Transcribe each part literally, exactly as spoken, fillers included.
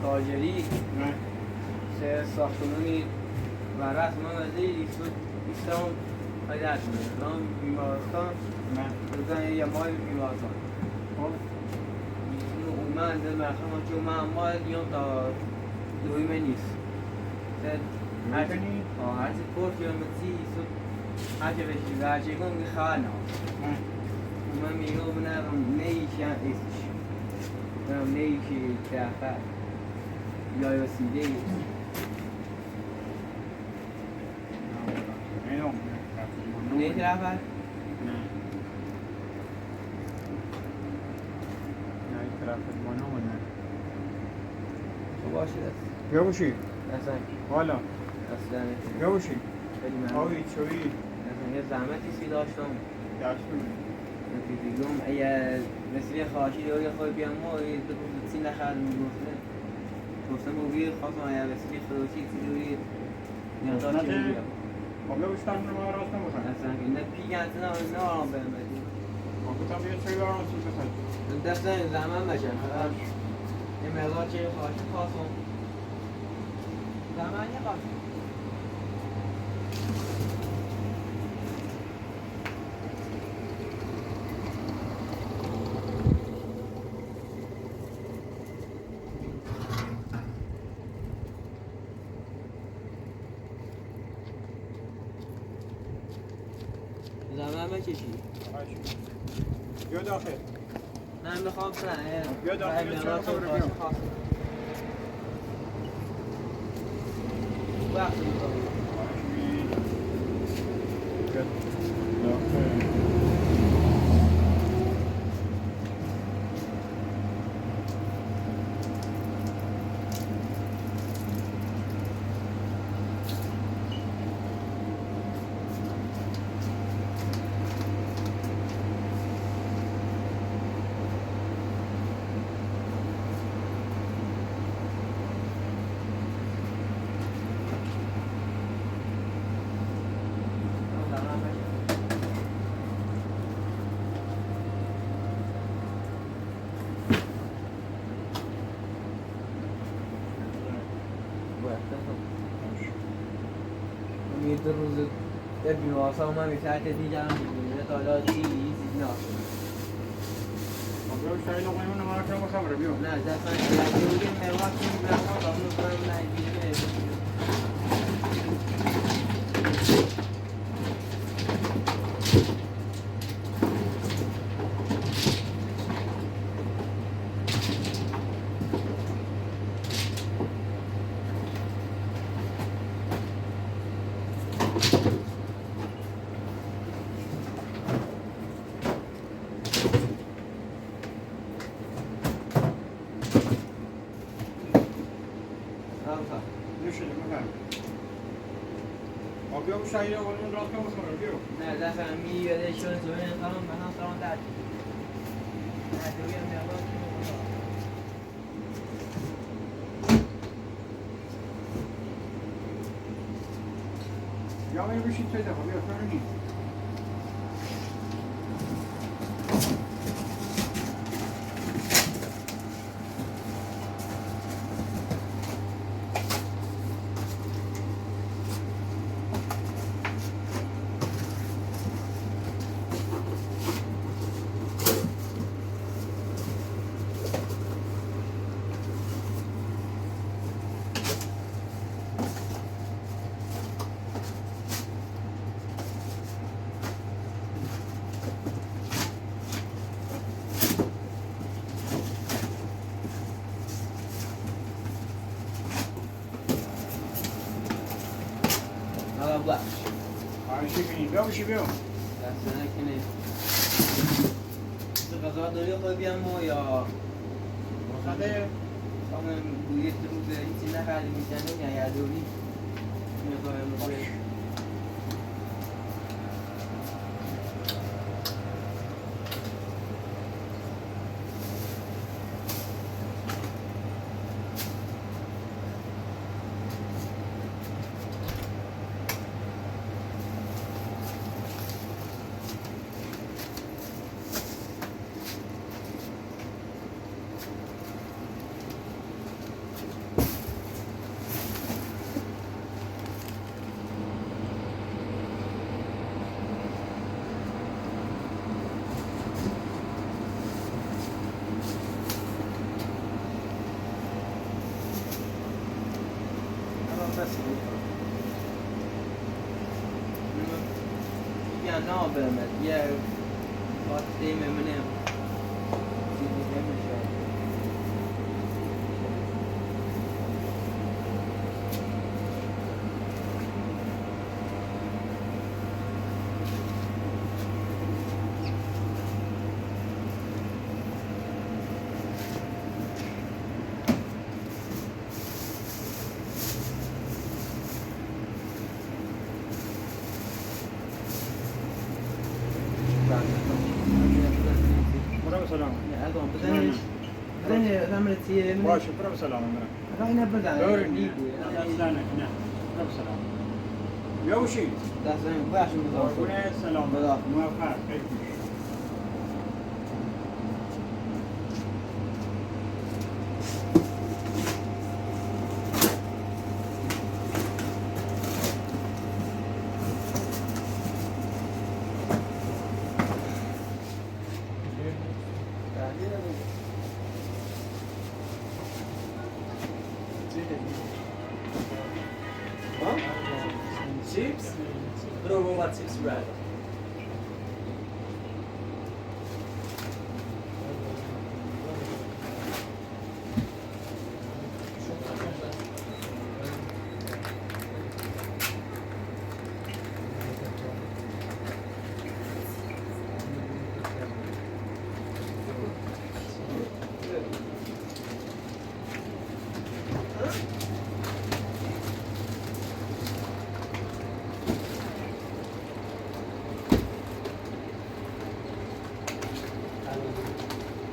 کارگری، نه. سه ساختمانی ورق من وزیر ایسو، ایسان پیدا کنه. نام بیمارستان، نه. بزن یه ماه بیمارستان. خب. اینو اومد، ده مرخم که اومد، اما دیگه تا دوی من نیست. سه هر چی، آه، هر چی پرس یا مسی، ایسو، هر چی بشی، هر چی کن که خواهد نه. نه. اومد میگه، اومد نه، نه ایشی هم ایسش. نه، نه ایشی، طرفه. یا وسیله. نه، نه، نه، نه. نه، طرفه. نه. نه، طرفه. نه، نه. تو باشی دست. بیا بشی. دستن. حالا. دستن. بیا بشی. خیلی ممنون. آبی، چایی. دستن. یه زحمتی سی داشتم. داشتم. دیگم اگه مثل خواهشی داری خواهی بیام ما، یه دو روز سی نخواهد می‌گفته. گفتم او بیر خواستم اگه مثل خواهشی سی داری، یا داشت چایی بیام. خب، بیا بشی، تنها ما راست نمی‌کنم. دستن. نه پیگه نه، نه آرام برم بدیم. خب، گفتم بیا چایی بیارم، چی بخوای؟ دستن زحمت بشه. یه مقدار چایی خواهشی خواستم. زحمت نخواست. زحمت بکشی. بیا داخل. من می‌خوام سن، اه، بیا داخل، بیا داخل، بیا. وقت می‌خوام. بیا داخل. امید روز، یه بیمارستان من می‌شه که دیگه هم می‌بینه تا حالا چی، چیزی نشد. خب، بیا، شاید آقای اون نمارت رو بخبره، بیا. نه، دفعه دیگه می‌گه، می‌واد که می‌واد، آقا، اون رو من نگیره. آقا. نوش جان، بفرمایید. آقا، بیا، بو شایی اونون راست بخوره، بیا. نه، دفعه می یاده شون زمین خانم، من هم سلام درد. نه، دویم می‌آورم. یا، بیا بشین، چای دخور، بیا، سرنی. آقا، بخش. خواهش می‌کنیم. بیا بشی، بیا. دست درد نکنه. چه غذا داری خود بیام ما یا؟ خاطر؟ خواهم گویه تو روز هیچی نخریدی می‌زنیم یا یادوری. می‌خوایم رو. Ya no, pero me ya, what they me me. Bravo, salam. Baş, bravo, salam. Doğru, ne? Bravo, salam. Yavşin. Baş, salam. Muvaffaq. Chips? Pero robot chips, right?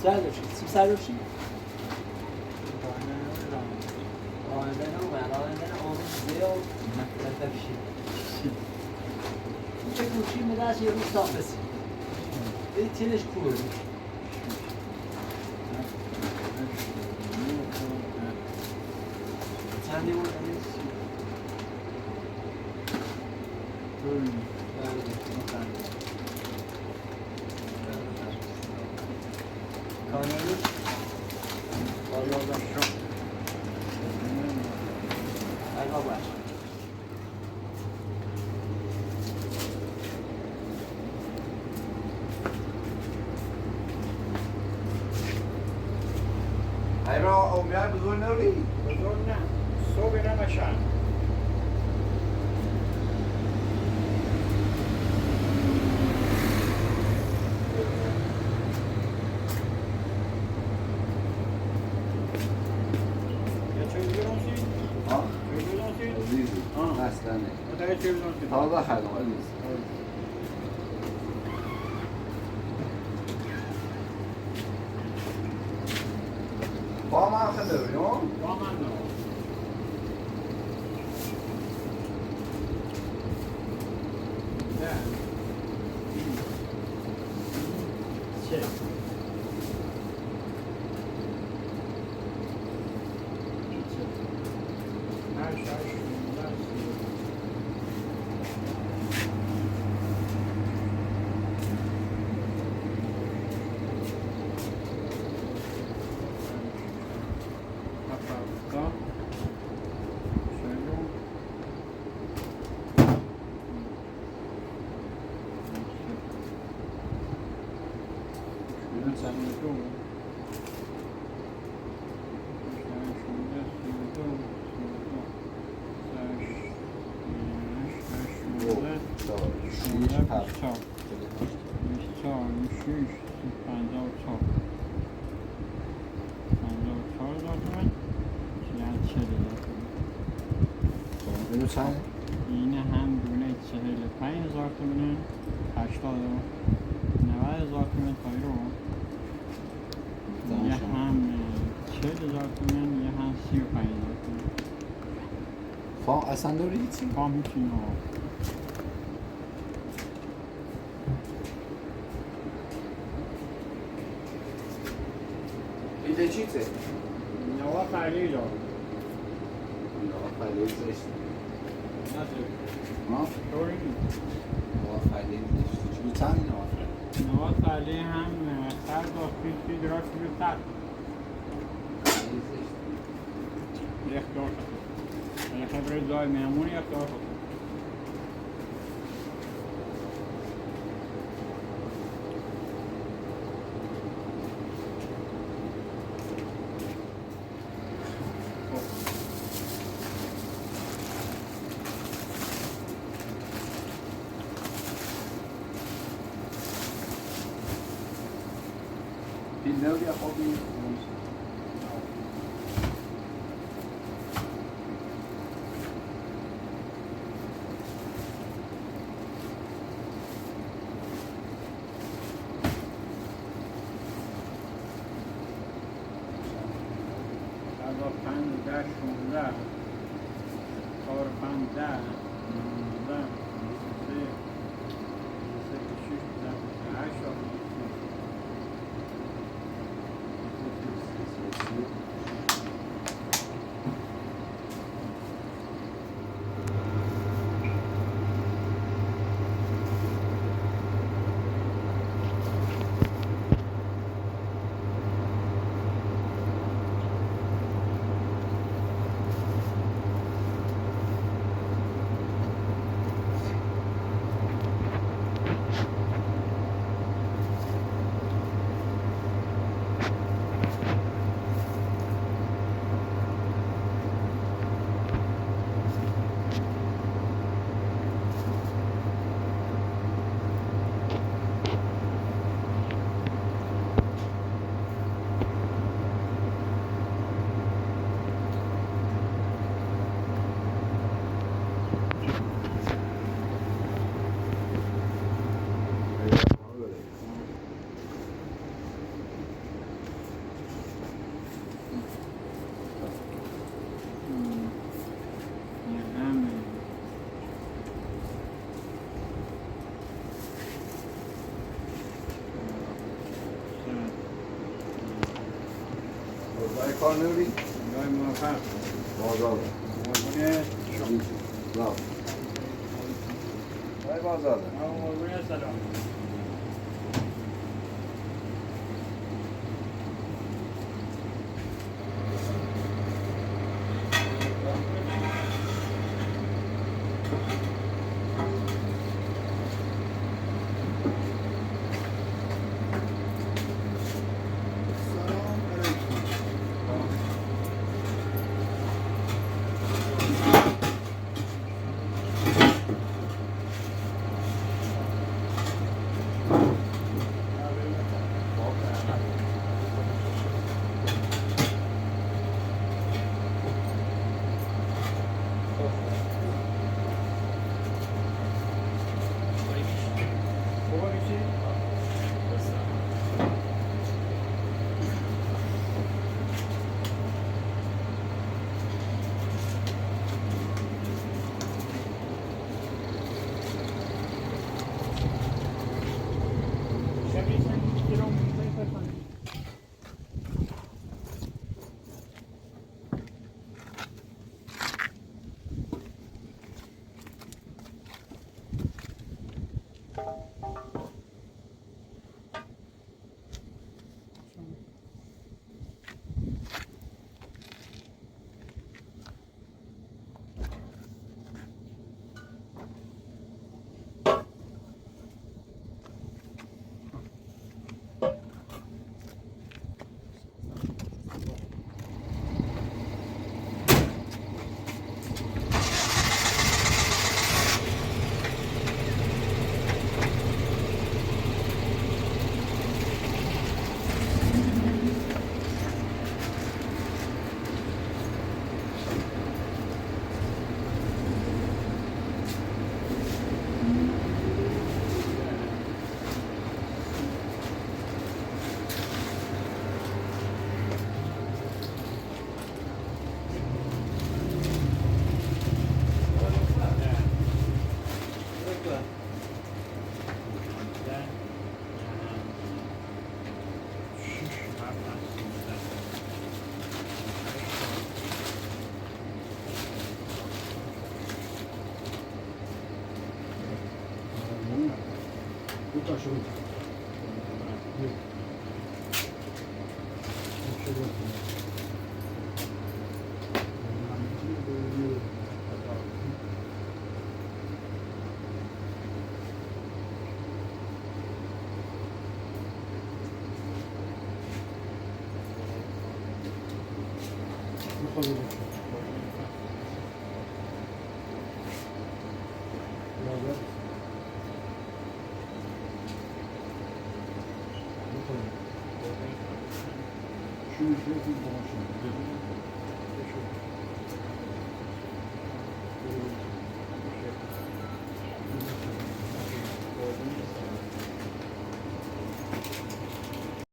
Sen de şu, sen de şu. Aynen öyle. Aynen öyle. Oğlum, ne oldu? Yapacak bir şey. Bir tek bu şimdi daha şey, bu safesi. Bir teleş kurulmuş. Sen de orada ne? Hmm. Ay, bro, o me ay, buzun ne uri? Buzun na, sobe na maşan. Ya çözüyor musun? Ha? Çözüyor musun? Çözüyor. Ha. Hastane. Hadi çözüyor musun? Tamam, bakalım, hadi. Vamos a hacer, ¿no? Vamos a hacer. Ya. Sí. Tamam. Tamam. Üç, üç, pardon, üç, üç, pardon, çok. Pardon, çok zaten. Yani şey zaten. Tamam, öyle sen. Yine hem böyle çehirli payın zaten bunun. Kaçta da. Ne var zaten payı o. Tamam, ya tamam. Hem, e, çehirli zaten, ya hem siyo payın zaten. Fa, asandori için. Fa için o. Illecite. Nova Faililo. Nova Faililo. Nasıl? Ha? Doğru mu? Nova Faililo. Lütfen Nova Faililo. Nova Faililo hem, e, her dokuz yüz lira bir tat. Recht dort. Recht Every day, mi amor, ya está. Aba panda, şunda, kor panda, nunda, nususe, nuse kuşuşta, aşo. Bay Kanuri. Bay Muhakkak. Bazarda. Bay Muhakkak. Sağ ol. Bay Bazarda. Sağ ol.